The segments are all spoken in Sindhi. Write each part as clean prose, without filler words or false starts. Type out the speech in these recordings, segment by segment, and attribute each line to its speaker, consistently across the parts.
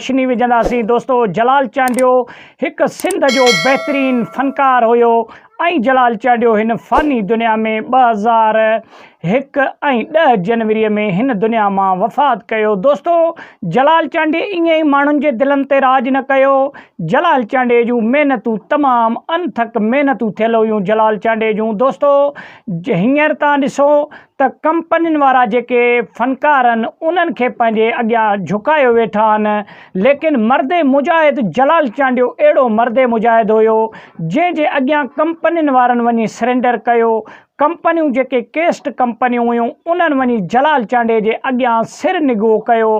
Speaker 1: روشني وجهنداسين. دوستو جلال چانڊيو هڪ سنڌ جو بهترين فنڪار هيو ۽ جلال چانڊيو هن فاني دنيا ۾ 2001 ۽ 10 جنوري ۾ هن دنيا مان وفات ڪيو. دوستو جلال چانڊيي ائين ئي ماڻهن جي دلن تي راڄ نه ڪيو. جلال چانڊيي جون محنتون تمام انٿڪ محنتون ٿيل هيون جلال چانڊيي جون. دوستو هينئر تان ڏسو ته ڪمپنين وارا جيڪي فنڪار آهن انهن کي پنهنجي اڳيان جهڪايو ويٺا آهن ليڪن مرد مجاهد جلال چانڊيو اهڙو مرد مجاهد هيو جنهن جي اڳيان ڪمپنين وارن وڃي سرينڊر ڪيو ڪمپنيون جيڪي ڪيسٽ ڪمپنيون هيون انهن وڃي جلال چانڊيي جي اڳيان سر نگو ڪيو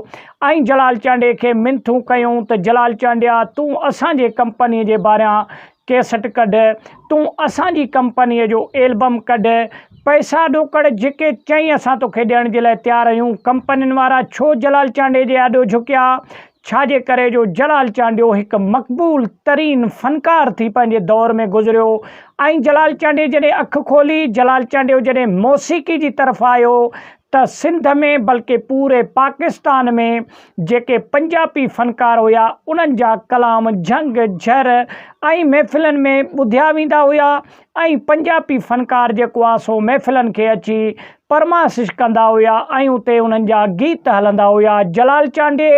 Speaker 1: ۽ جلال چانڊيي کي منٿون ڪيون ته جلال چانڊيا تون اسان جي ڪمپني جي باريان ڪيسٽ ڪڍ، تون اسان جي ڪمپنيء جو ايلبم ڪڍ، پئسا ڏوڪڙ جيڪي چئين اسان توکي ڏيڻ جي لاء تيار آهيون. ڪمپنين وارا ڇو جلال چانڊيي جي آڏو جهڪيا؟ ڇا جي ڪري جو جلال چانڊيو هڪ مقبول ترين فنڪار ٿي پنهنجي دور ۾ گذريو ۽ جلال چانڊيي جڏهن اک کولي، جلال چانڊيو جڏهن موسيقي جي طرف آيو ته سنڌ ۾ بلڪه پوري پاڪستان ۾ جيڪي پنجاپي فنڪار هيا انهن جا ڪلام جهنگ جهر ۽ محفلن ۾ ٻڌيا ويندا هيا ۽ پنجاپي فنڪار جيڪو آ سو محفلن کي اچي پرماسش ڪندا هيا ۽ اتي انهن جا گيت هلندا هيا. جلال چانڊيي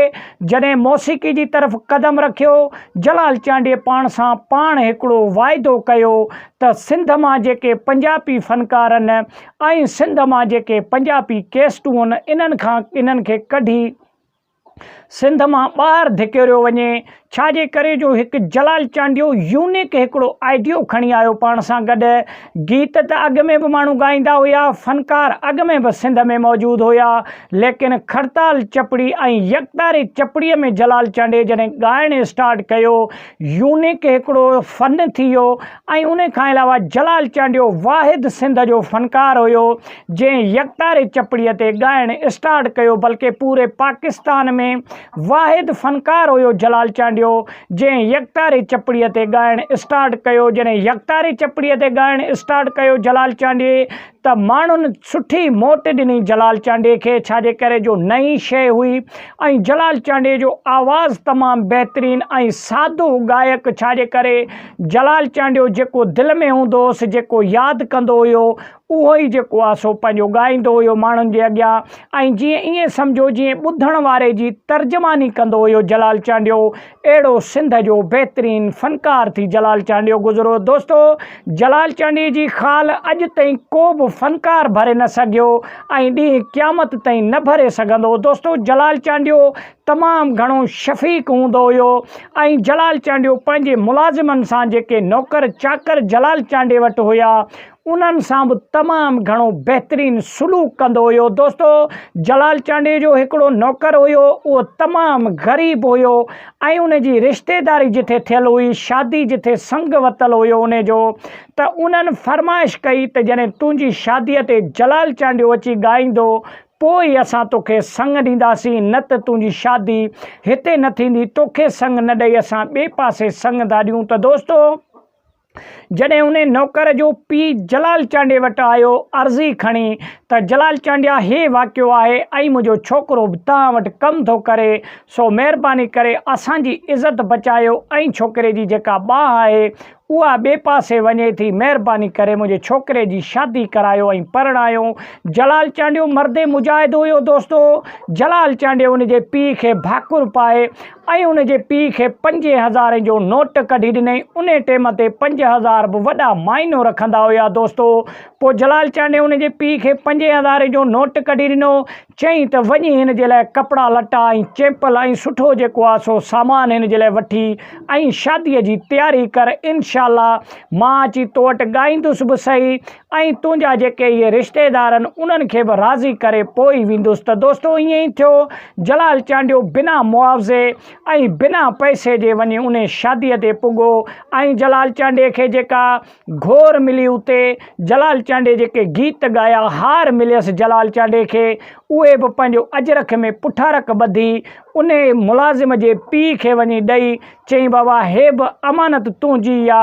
Speaker 1: جڏهن موسيقي جي طرف قدم رکيو جلال چانڊيي پاڻ سان پاڻ هڪڙو واعدو ڪيو ته سنڌ مان جيڪي پنجاپي فنڪارن ۽ سنڌ مان جيڪي پنجاپي ڪيسٽون انهن کان انهن کي ڪڍي سنڌ مان ٻاهر ڌڪيريو وڃي ڇا جي ڪري جو هڪ جلال چانڊيو يونيڪ هڪڙو آئيڊيو کڻي آيو پاڻ سان گڏ گيت ته اڳ ۾ به ماڻهو ڳائيندا هيا فنڪار اڳ ۾ به سنڌ ۾ موجود هيا ليڪن کڙتال چپڙي ۽ يڪتاري چپڙي ۾ جلال چانڊيي جڏهن ڳائڻ اسٽارٽ ڪيو يونيڪ هڪڙو فن ٿي ويو ۽ ان کان علاوه جلال چانڊيو واحد سنڌ جو فنڪار هيو جنهن يڪتاري چپڙي تي ڳائڻ اسٽارٽ ڪيو بلڪه پوري پاڪستان ۾ واحد فنڪار هيو جلال چانڊيو جنهن يڪتاري چپڙي تي ڳائڻ اسٽارٽ ڪيو جڏهن يڪتاري چپڙي تي ڳائڻ اسٽارٽ ڪيو جلال چانڊيي ته ماڻهن سٺي موٽ ڏني جلال چانڊيي کي ڇا جي ڪري جو نئين شيء هئي ۽ جلال چانڊيي جو آواز تمام بهترين ۽ سادو گائڪ ڇا جي ڪري جلال چانڊيو جيڪو دل ۾ هوندو هوس جيڪو ياد ڪندو هيو اهو ئي جيڪو آ سو پنهنجو ڳائيندو هيو ماڻهن جي اڳيان ۽ جيئن ائين سمجهو جيئن ٻڌڻ واري جي ترجماني ڪندو هيو جلال چانڊيو اهڙو سنڌ جو بهترين فنڪار ٿي جلال چانڊيو گذريو. دوستو جلال چانڊيي جي خال اڄ تائين ڪو به فنڪار ڀري نه سگهيو ۽ ڏينهن قيامت تائين نه ڀري سگهندو. دوستو جلال چانڊيو تمام گهڻو شفيق هوندو هيو ۽ جلال چانڊيو پنهنجي ملازمن سان جيڪي نوڪر چاڪر جلال چانڊيي وٽ هيا انهن سان به تمام گهڻو بهترين سلوڪ ڪندو هيو. دوستو جلال چانڊيي جو هڪڙو نوڪر هيو اهو تمام غريب هيو ۽ ان جي رشتيداري جٿي ٿيل هئي شادي جٿي سنگ وتل هيو ان جو ته انهن فرمائش ڪئي ته جڏهن تنهنجي شادي تي جلال چانڊيو اچي ڳائيندو پوء ئي اسان توکي سڱ ڏينداسين نه ته تنهنجي شادي هتي نه ٿيندي توکي سڱ نه ڏئي اسان ٻئي پاسي سڱ ٿا ڏيون ته دوستو جڏهن انهي نوڪر جو پيء جلال چانڊيي وٽ آيو عرضي کڻي ته جلال چانڊيا هي واقعو آهي ۽ منهنجو ڇوڪرو به توهان وٽ ڪم ٿو ڪري سو مهرباني ڪري اسان جي عزت بچايو ۽ ڇوڪري جي جيڪا ٻانهن آهي اها ٻئي پاسي وڃي ٿي مهرباني ڪري منهنجي ڇوڪري جي شادي ڪرايو ۽ پرڻايو جلال چانڊيو مرد مجاهد هيو دوستو جلال چانڊيو ان جي پيء کي ڀاڪر پائي ۽ ان جي پيء کي پنجين هزارين جو نوٽ ڪڍي ڏنائين. انهي ٽيم تي 5000 به وڏا معنو رکندا هيا دوستو. پوء جلال چانڊيي ان جي پيء کي پنجين هزارين جو نوٽ ڪڍي ڏنو. چيائين ته وڃي هن جي لاء ڪپڙا لٽا ۽ چيمپل ۽ سٺو جيڪو آ سو سامان هن جي لاء وٺي ۽ شاديء جي تياري ڪر. انشاء الله مان اچي تو وٽ ڳائيندس به سهي ۽ تنهنجا جيڪي اهي رشتيدار آهن انهن کي به راضي ڪري پوء ئي ويندس ته دوستو ائين ئي ٿيو جلال چانڊيو بنا معاوضي ۽ بنا پئسي جي وڃي انهي شاديء تي پڳو ۽ جلال چانڊيي کي جيڪا گهور ملي اتي جلال چانڊيي جيڪي گيت ڳايا هار مليس جلال چانڊيي کي اهي به پنهنجو اجرک ۾ پٺارڪ ٻڌي انهي ملازم جي پيء کي وڃي ڏئي چيائين بابا هي به امانت تنهنجي ئي آ.